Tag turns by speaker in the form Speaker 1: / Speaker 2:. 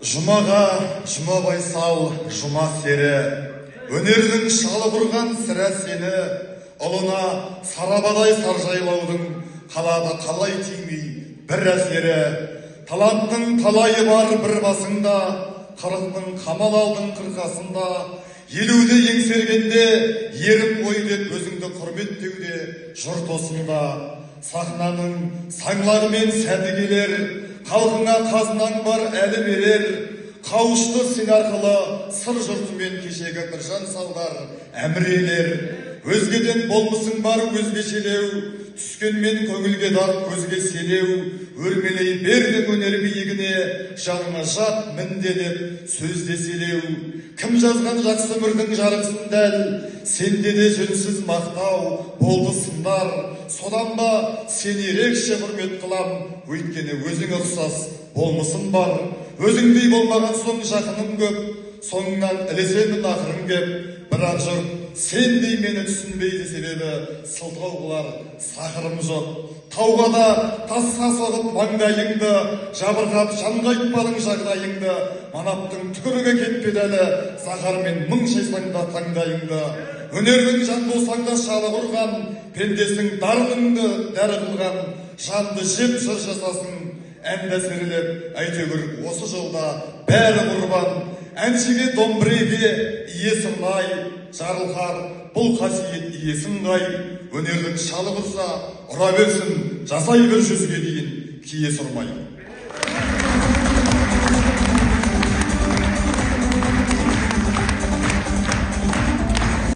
Speaker 1: Жұмаға Жұмабай сал, Жұма сері, өнердің шалы құрған сірә сені, ұлына Сарабадай Саржайлаудың қалады қалай тимей бір әсері. Таланттың талайы бар бір басыңда, 40-ның қамал алдың қырқасында, 50-ді еңсергенде ерім ғой деп өзіңді құрметтеуде жұрт осында. Сахнаның саңлағымен сәні келер, халқыңа қазынаң бар әлі берер, қауышты сен арқылы сыр жұртымен кешегі Біржан салдар әмірелер. Өзгеден болмысың бар өзгешелеу, түскенмен көңілге дақ, көзге селеу, өрмелей бердің өнер биігіне, жаныңа жат мінде деп сөз де селеу. Кім жазған жақсы өмірдің жарғысын дәл, сенде де жөнсіз мақтау болды сындар. Содан ба сені ерекше құрмет қылам, өйткені өзіңе ұқсас болмысым бар. Өзіңдей болмаған соң жақыным көп, соңынан ілесемін ақырын кеп. Бірақ жұрт сендей мені түсінбейді, себебі сылтау қылар сақырым жоқ. Тауға да тасқа соғып маңдайыңды, жабырқап жанға айтпадың жағдайыңды. Манаптың түкірігі кетпеді әлі, заһармен мың шайсаң да таңдайыңды. Өнердің жан болсаң да шалы құрған, пендесің дарыныңды дәрі қылған, жанды жеп жыр жасасын, әнді әсерлеп, әйтеуір осы жолда бәрі құрбан. Әншіге домбыреге ие сырнай, жарылқар бұл қасиет иесін қай. Өнердің шалы құрса, ұра берсін, жасай бер 100-ге дейін кие сұрмай.